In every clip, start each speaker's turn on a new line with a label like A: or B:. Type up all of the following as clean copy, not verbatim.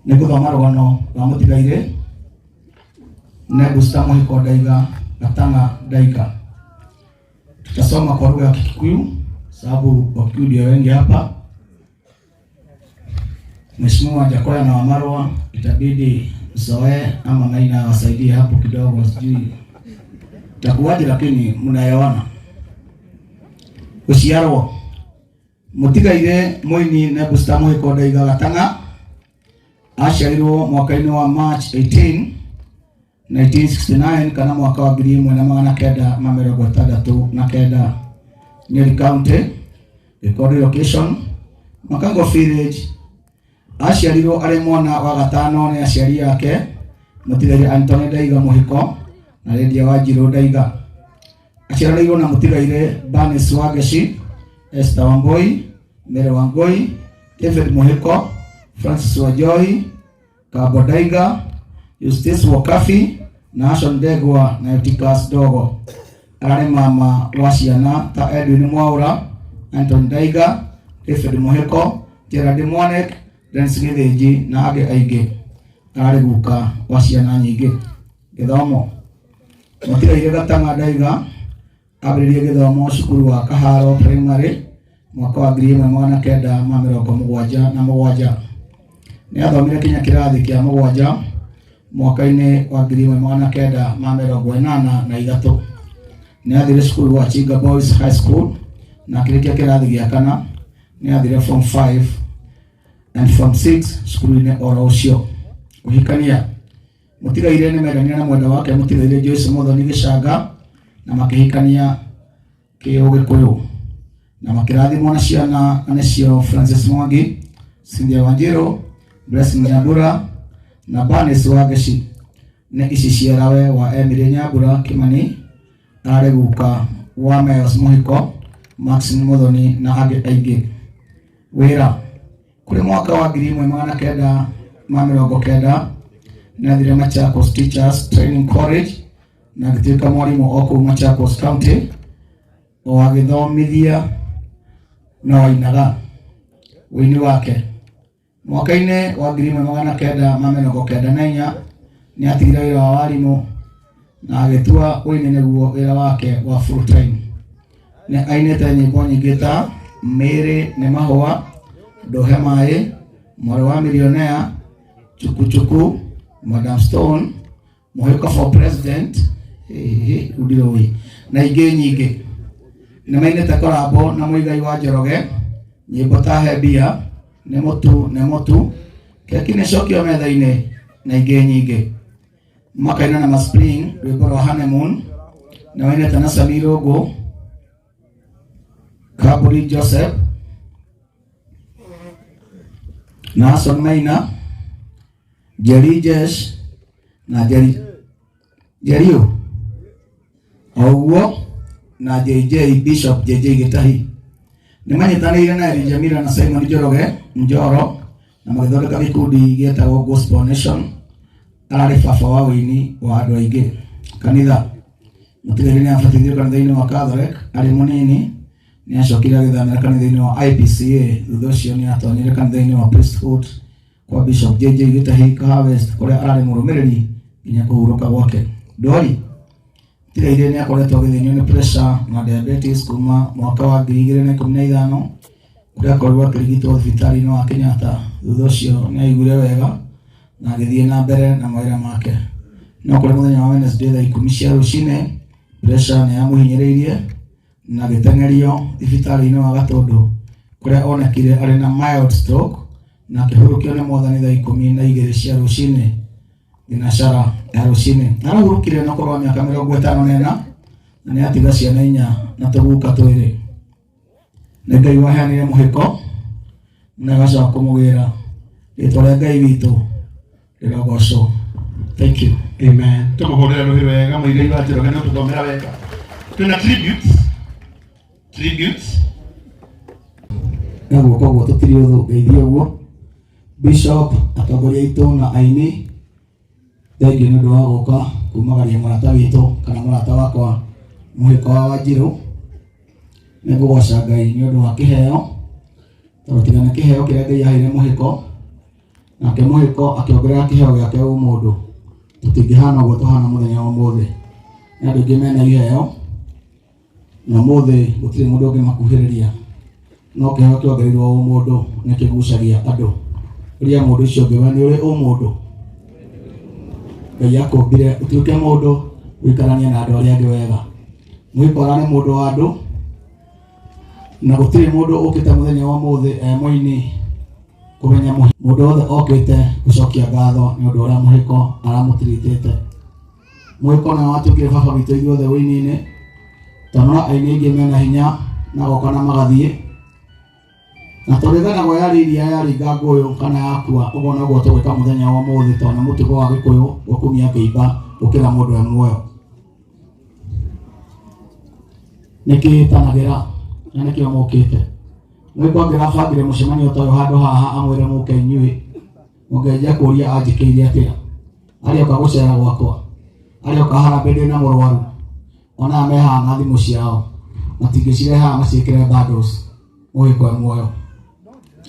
A: Nĩ ngũthoma rũgano rwa mũtigairĩ Nebusta Mũhĩko Ndaiga Gatang'a Ndaiga. Tutasoma kwa lugha ya Kikuyu sababu Wakikuyu ndio wengi hapa. Mheshimiwa Jakoya na Wamarwa itabidi zoe ama Maina wasaidie hapo kidogo, sijui takuwaje, lakini mnaelewana. Gũciarwo mũtigaire mũini Nebusta Mũhĩko Ndaiga Gatang'a aciarirwo mwaka-inĩ wa March 18 1969 kana mwaka wa 1969 Nyeri County, recorded location Makango Village. Aciarirwo arĩ mwana wa gatano nĩ aciari ake mũtigaire Anthony Ndaiga Mũhĩko na Lydia Wanjirũ Ndaiga. Aciaranĩirwo na mũtigaire Bernice Wangeci, Esther Wambui, Mary Wangui, David Mũhĩko, Francis Wanjohi, Kambo Ndaiga, Eustace Wakabi, Nashon Ndegwa na Eutychus Dogo. Ararĩ mama wa ciana ta Edwin Mwaura, Anton Ndaiga, David Mũhĩko, Gerald Mwanek, Dennis Gĩthĩnji na angĩ aingĩ. Ararĩ guka wa ciana nyingĩ. Gĩthomo. Mũtigaire Gatang'a Ndaiga ambĩrĩrie gĩthomo cukuru wa Kaharo Primary mwaka wa 1977. Nĩ athomire kinya kĩrathi kĩa mũgwanja mwaka-inĩ wa 1983. Nĩ athire cukuru wa Chinga Boys High School na akĩrĩkia kĩrathi gĩa kana. Nĩ athire form 5 and form 6 cukuru-inĩ oro ũcio. Kũhikania. Mũtigaire nĩ mendanire na mwenda wake mũtigaire Joyce Muthoni Gĩcanga na makĩhikania kĩũgĩkũyũ na makĩrathimwo na ciana na nĩcio Francis Mwangi, Cynthia Wanjiru, Blessing Nyambura na Bernice Wangeci. Nĩ ici ciarawe wa Emily Nyambura Kimani, ararĩ guka wa Mayos Mũhiko, Maxine Muthoni na angĩ aingĩ. Wĩra kũrĩ mwaka wa 1990 nĩ athire Machakos Teachers Training College na agĩtuĩka mwarimũ o kũu Machakos County o agĩthomithia no ainaga ũini wake. Mwaka-inĩ wa 1994 nĩ atigire wĩra wa warimũ na agĩtua ũini nĩguo wĩra wake wa full time. Nĩ ainĩte nyĩmbo nyingĩ ta Mĩĩrĩ nĩ mahũa, Ndũhe maĩ, Mwarĩ wa milionea, Chukuchuku, Madam Stone, Mũhĩko for President, rĩu ndirũĩ, na ingĩ nyingĩ. Nĩ mainĩte korambo na Mũigai wa Njoroge, nyĩmbo ta He mbia, Nĩ mũtu, nĩ mũtu, Keki nĩ cokio metha-inĩ na ingĩ nyingĩ. Makaina na Maspring rwĩmbo rwa Honeymoon, nĩ wainĩte na Sami Irũngũ, Kaburi Joseph, Nason Maina, Jerry Jesh na Jerry Jerry o ũguo na JJ Bishop JJ Gĩtahi nĩ manyitanĩire na Elijah Miller na Simon Njoroge Njoro na magĩthondeka gĩkundi gĩetagwo Gospel Nation. Ararĩ baba wa ũini wa andũ aingĩ. Kanitha mũtigairĩ nĩ abatithirio kanitha-inĩ wa Catholic arĩ mũnini. Nĩ acokire agĩthamĩra kanitha-inĩ wa IPCA. Thutha ũcio nĩ atonyire kanitha-inĩ wa Priesthood kwa Bishop JJ Gĩtahi Kahawa West kũrĩa ararĩ mũrũmĩrĩri nginya kũhurũka gwake. Ndwari tigaire nĩ akoretwo agĩthĩnio nĩ pressure na diabetes kuma mwaka wa 2015 kũrĩa akorirwo akĩrigitwo thibitarĩ-inĩ wa Kenyatta. Thutha ũcio nĩ aiguire wega na agĩthiĩ na mbere na mawĩra make. No kũrĩ mũthenya wa Wednesday thaa 10 cia rũcinĩ pressure nĩ yamũhinyĩrĩirie na agĩteng'erio thibitarĩ-inĩ wa Gatũndũ kũrĩa onekire arĩ na mild stroke na akĩhurũkio nĩ mwathani thaa 12 cia rũcinĩ thinacara ya rũcinĩ. Arahurũkire na ũkũrũ wa mĩaka 54 na nĩ atiga ciana inya na tũguka twĩrĩ. Nĩ Ngai waheanire mũhĩko na agacoka kũmũgĩra. Rĩtwa rĩa Ngai witũ rĩrogocwo. Thank you.
B: Amen. Tũmũhũrĩre rũhĩ wega mũigai wa Njoroge nĩ ũtũthomera wega. Twĩna tributes. Tributes.
A: Na guoko guo tũtirĩ ũthũ ngeithie ũguo. Bishop, atongoria aitũ na aini, thengiũ nĩ ũndũ wa gũka kumagaria mũrata witũ kana mũrata wakwa Mũhĩko wa Wanjirũ. Nĩ ngũgoca Ngai nĩ ũndũ wa kĩheo, tondũ tiga nĩ kĩheo kĩrĩa Ngai aheire Mũhĩko, Nake mũhĩko akĩongerera kĩheo gĩake ũmũndũ. Tũtingĩhana ũguo tũhana mũthenya wa ũmũthĩ. Nĩ andũ aingĩ mena iheo na ũmũthĩ gũtirĩ mũndũ ũngĩmakuhĩrĩria. No kĩheo kĩongereirwo ũmũndũ nĩ kĩgucagia andũ. Ũria mũndũ ũcio ũngĩ, we nĩ ũrĩ ũmũndũ? Ngai akũmbire ũtuĩke mũndũ ũikaranie na andũ arĩa angĩ wega. Mwĩhĩko ararĩ mũndũ wa andũ na gũtirĩ mũndũ ũkĩte mũthenya wa ũmũthĩ e mũini kũmenya mũndũ wothe okĩte gũcokia ngatho nĩ ũndũ ũrĩa mũhĩko aramũtiritĩte. Mũhĩko nĩwe watuĩkire baba witũ ithuothe ũini-inĩ, tondũ no aini aingĩ mena hinya na goka na magathiĩ. Na tondũ ĩganagwo yarĩ iria yaringa ngũyũ kana yakua, ũguo noguo tũgwĩka mũthenya wa ũmũthĩ tondũ nĩ mũtugo wa Gĩkũyũ gũkumia kĩimba gũkĩra mũndũ e muoyo. Nĩkĩĩtanagĩra na nĩkĩo mũkĩte. Mwĩkwa angĩrabangire mũcemanio ta ũyũ handũ haha amwĩre mũke inyuĩ, mũngĩanjia kũria anjĩkĩire atĩa. Arĩoka gũcera gwakwa, arĩoka harambee ndĩna mũrwaru, ona aya me haha na thimũ ciao, matingĩcirehe haha maciĩkĩre bundles, mũgĩkwa muoyo.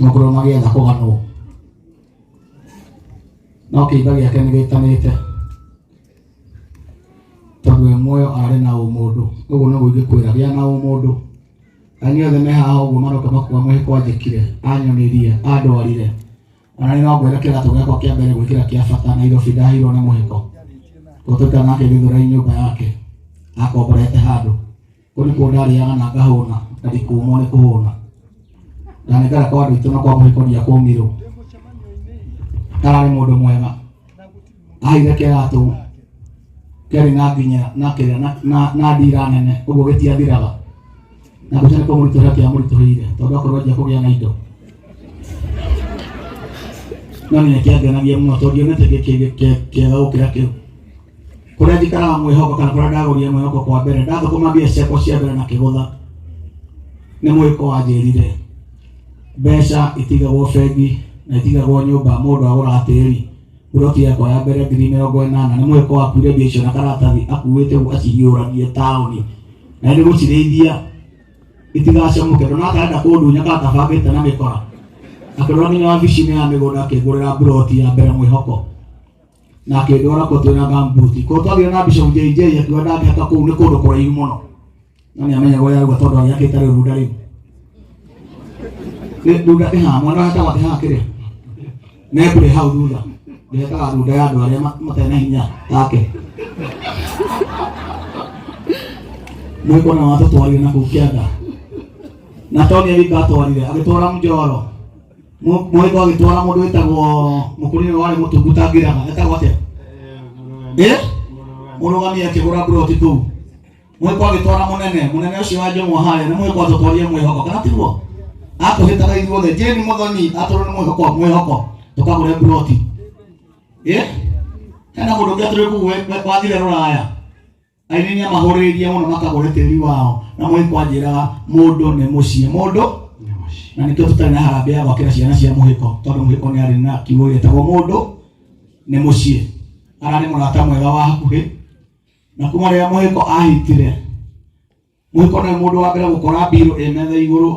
A: Mũkorwo magĩetha kũganwo. No kĩimba gĩake nĩ gĩtanĩte. Tondũ we muoyo arĩ na ũmũndũ. Ũguo nĩguo ingĩkwĩra, gĩa na ũmũndũ. Aini othe me haha ũguo maroka makuga mũhĩko anjĩkire, anyonirie, andwarire. Ona niĩ no ngwĩre kĩratũ gĩakwa kĩa mbere gwĩkĩra kĩa bata Nairobi ndaheirwo nĩ mũhĩko. Tũtũikara nake Gĩthũrai nyũmba yake, akomborete handũ. Kũu nĩkuo ndarĩaga na ngahũna, na ndikũmwo nĩ kũhũna. Ndanekara kwa andũ aitũ na kwa mũhĩko ndiakũmirwo. Ararĩ mũndũ mwega. Aheire kĩratũ kĩarĩ na nginya na kĩrĩa na, na, na ndira nene ũguo gĩtiathiraga na gũtirĩ nĩ kũmũritũhĩra kĩamũritũhĩire tondũ akorwo anjia kũgĩa na indo no nĩ kĩangenagia mũno tondũ ndionete kĩega gũkĩra kĩu. Kũrĩa njikaraga mwĩhoko kana kũrĩa ndagũrire mwĩhoko kwa mbere ndathũkũma mbia ciakwa cia mbere na kĩgũtha nĩ mwĩhoko wanjĩrire mbeca itigagwo bengi na itigagwo nyũmba mũndũ agũraga tĩri. Mburoti yakwa ya mbere 80,000 nĩ mwĩhoko wakuire mbia icio na karatathi akuĩte ũguo acihiũragie taũni na nĩ gũcirĩithia itigacomoke. Ndona akarenda kũndunya kana tabangĩte na mĩkora akĩrora nginya wabici-inĩ ya mĩgũnda akĩngũrĩra mburoti ya mbere mwĩhoko na akĩndwara kũu twĩna gumboot. Kũu twathire na Bishop JJ akiuga ndangĩhaka kũu nĩ kũndũ kũraihu mũno na nĩ amenyaga ũrĩa arauga tondũ agĩakĩte rĩu runda rĩu Nĩ runda ĩ haha mwana wetagwo atĩ haha kĩrĩa nebure hau thutha ndĩretaga runda ya andũ arĩa matarĩ na hinya take mwĩko na watũtwarire na kũu kĩanda na Tony Awika atwarire agĩtwara Mjoro Mwĩko agĩtwara mũndũ wĩtagwo mũkũrinĩ warĩ mũtungu ta ngiraga etagwo atĩa ĩ mũrũgami akĩgũra mburoti kũu. Mwĩko agĩtwara mũnene mũnene ũcio wa Njũng'wa harĩa nĩ mwĩko atũtwarire mwĩhoko kana tiguo atũhĩtaga ithuothe Jane Mũthoni atũrwo nĩ mwĩhoko mwĩhoko tũkagũre mburoti ĩ hena mũndũ ũngĩ atũrĩ kũu wathire rũraya aini nĩ amahũrĩrĩria mũno makagũre tĩri wao na mwĩko anjĩraga mũndũ nĩ mũciĩ mũndũ na nĩkĩo tũtarĩ na harambee ya gwakĩra ciana cia mũhĩko tondũ mũhĩko nĩ arĩ na kiugo gĩtagwo mũndũ nĩ mũciĩ. Ararĩ mũrata mwega wa hakuhĩ na kuma rĩrĩa mũhĩko ahitire mũhĩko nĩwe mũndũ wa mbere gũkora mbirũ ĩ metha igũrũ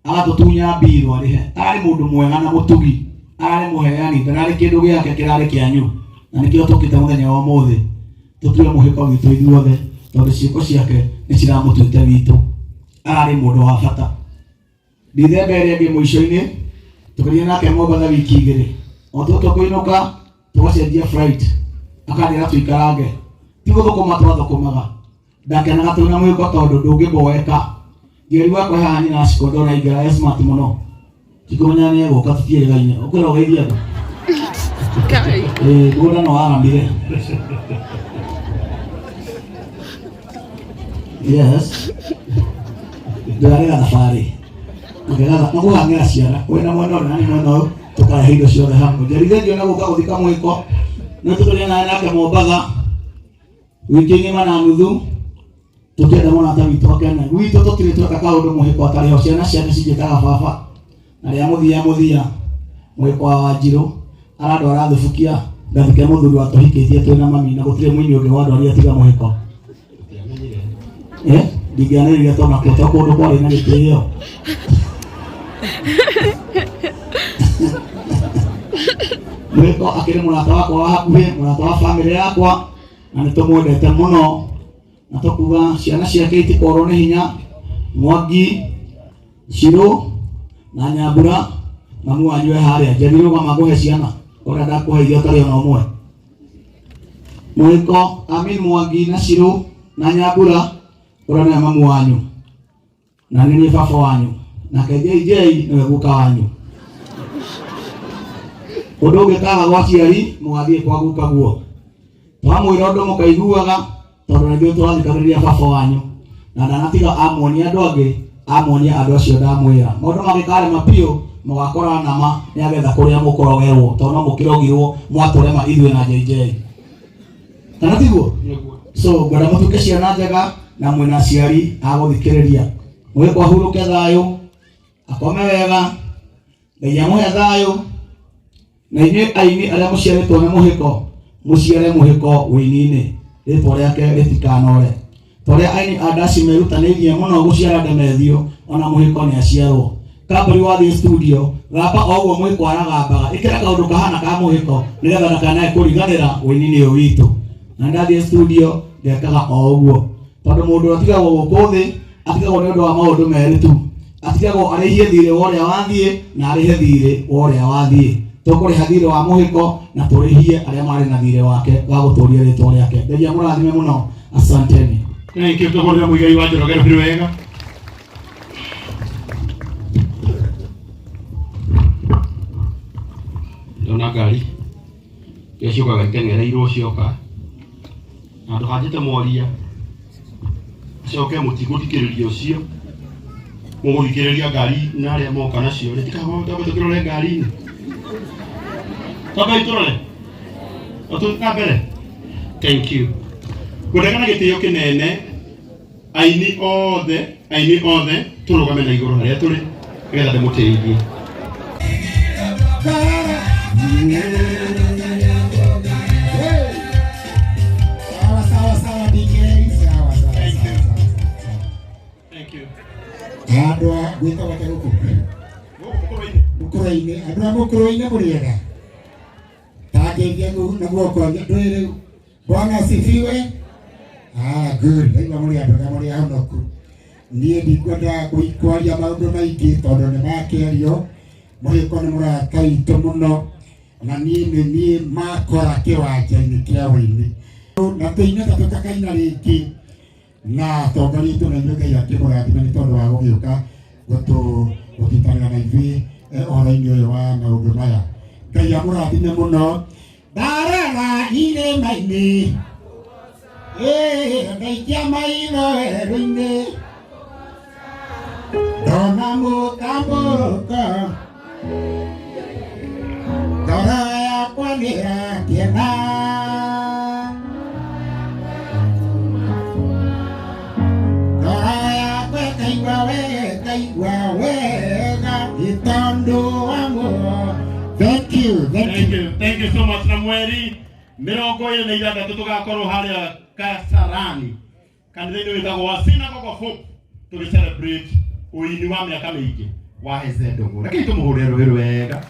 A: agatũtunya mbirũ arĩhe. Ararĩ mũndũ mwega na mũtugi, ararĩ mũheani, ndararĩ kĩndũ gĩake kĩrarĩ kĩanyu na nĩkĩo tũkĩte mũthenya wa ũmũthĩ tũtue mũhĩko witũ ithuothe tondũ ciĩko ciake nĩ ciramũtuĩte witũ. Ararĩ mũndũ wa bata. Dithemba ĩrĩa ĩngĩ mũico-inĩ tũkĩria nake Mombatha wiki igĩrĩ o tũtũ kũinũka tũgacenjia flight akanjĩra tũikarange ti gũthũkũma twathũkũmaga ndakenaga twĩna mwĩko tondũ ndũngĩboeka Njeri wakwa haha nyina Ciko ndona ingĩra e smart mũno tikũmenya nĩ egũka tũtiĩrĩgaine ũkwĩra ũgeithie andũ.
C: Ngai.
A: Ĩĩ mũgũnda no waramire. Yes. Ndĩrarĩga thabarĩ. Ngĩgetha na kũhang'ĩra ciana wĩna mwena ũyũ na niĩ mwena ũyũ tũkarehe indo ciothe hamwe. Njerire ngĩona gũka gũthika mwĩko no tũtũrĩa nawe nake Mombatha wiki ng'ima na nuthu tũkĩenda mũrata witũ akene. Gwitũ tũtirĩ tweka kaũndũ mũhĩko atarĩ ho ciana ciake cinjĩtaga baba na rĩa mũthia mũthia mũhĩko wa Wanjirũ arandwara thubukia ngathike mũthuri wa tũhikĩtie twĩna mami na gũtirĩ mũini ũngĩ wandwarire tiga mũhĩko. Eh, ndingĩanĩrĩire tondũ nakuo to kũndũ kwarĩ na gĩtĩo. Mũhĩko akĩrĩ mũrata wakwa wa hakuhĩ, mũrata wa bamĩrĩ yakwa, na nĩ tũmwendete mũno, na tũkuga ciana ciake itikorwo nĩ hinya. Mwangi, Shiro na Nyambura, mamu wanyu e harĩa. Njeri rũgama ngũhe ciana ũrĩa ndakũhe iria ũtarĩ ona ũmwe. Mũhĩko, Amin Mwangi na Shiro na Nyambura, ũrĩa nĩwe mamu wanyu na nĩ niĩ baba wanyu, nake JJ nĩwe guka wanyu. Ũndũ ũngĩkaga gwa aciari mũgathiĩ kwa guka guo. Twamwĩra ũndũ mũkaiguaga, tondũ nĩ ithuĩ tũrathikagĩrĩria baba wanyu, na ndanatiga amuonia andũ angĩ, amuonia andũ acio ndamwĩra. Maũndũ mangĩkarema biũ mũgakora nama nĩagetha kũrĩa mũkũrogerwo, tondũ no mũkĩrogirwo mwatũrema ithuĩ na JJ. Kana tiguo? So ngwenda mũtuĩke ciana njega na mwĩna aciari a gũthikĩrĩria. Mũgĩkwa ahurũke thayũ, akome wega, Ngai amũhe thayũ, na inyuĩ aini arĩa mũciarĩtwo nĩ mũhĩko, mũciare mũhĩko wĩini-inĩ, rĩtwa rĩake rĩtikanore. Ta ũrĩa aini a ndaci merutanĩirie mũno gũciara ndemethio, ona mũhĩko nĩ aciarwo. Kambũri wathiĩ studio, gamba o ũguo mũhĩko aragambaga, ĩkĩra kaũndũ kahana ka mũhĩko, nĩgetha ndakanae kũriganĩra wĩini-inĩ ũyũ witũ. Na ndathiĩ studio, ngekaga o ũguo. Tondũ mũndũ atigagwo gũkũ thĩ, atigagwo nĩ ũndũ wa maũndũ merĩ tu. Atigagwo arĩhie thirĩ wa ũrĩa wathiĩ, na arĩhe thirĩ wa ũrĩa wathiĩ. Tũkũrĩha thirĩ wa mũhĩko, na tũrĩhie arĩa marĩ na thirĩ wake wa gũtũria rĩtwa rĩake. Ngai amũrathime mũno. Asanteni.
B: Thank you. Tũhũrĩre Mũigai wa Njoroge rũhĩ wega.
D: Ndona ngari iria ciũkaga iteng'ereirwo cioka, na ndũkanjĩte mwaria acoke mũtigũthikĩrĩria ũcio, mũgũthikĩrĩria ngari na arĩa moka nacio rĩ, tikambe tũkĩrore ngari-inĩ, twambei tũrore o na mbere. Thank you.
B: Ngwendaga na gĩtĩo kĩnene aini othe, aini othe tũrũgame na igũrũ harĩa tũrĩ nĩgetha ndĩmũtĩithie.
E: Sawa sawa sawa DJ, sawa sawa.
B: Thank you.
E: Sawa, sawa, sawa.
B: Thank you.
E: Andũ a gwĩtagwo atĩa gũkũ?
B: Gũkũ mũkũrũ-inĩ.
E: Mũkũrũ-inĩ, andũ a mũkũrũ-inĩ mũrĩega? Tangeithia na guoko ndũĩ rĩu. Bwana asifiwe. Ah, good. Ndaigua mũrĩ andũ arĩa mũrĩ ahonoku. Niĩ ndikwenda kwaria maũndũ maingĩ tondũ nĩ makĩario. Mũhĩko nĩ mũrata witũ mũno, na niĩ nĩ niĩ makora kĩwanja-inĩ kĩa ũini. Na tũine ta tũtakaina rĩngĩ, na atongoria aitũ na inyuĩ Ngai akĩmũrathime nĩ tondũ wa gũgĩũka gũtũnyitanĩra na ithuĩ ũhoro-inĩ ũyũ wa maũndũ maya. Ngai amũrathime mũno. Ndarora irĩma-inĩ, ndaikia maitho werũ-inĩ, ndona mũtambũrũko, ngoro yakwa nĩĩrakena. Ngoro yakwa ĩkaigua wega, ĩkaigua wega, nĩ tondũ wa muoyo. Thank you, thank
B: Thank
E: you.
B: you, thank you so much. Na mweri 26 tũgakorwo harĩa Kasarani kanitha-inĩ wĩtagwo wa Synagogue of Hope tũgĩ celebrate ũini wa mĩaka mĩingĩ wa Hezedongo. Rekei tũmũhũrĩre rũhĩ wega.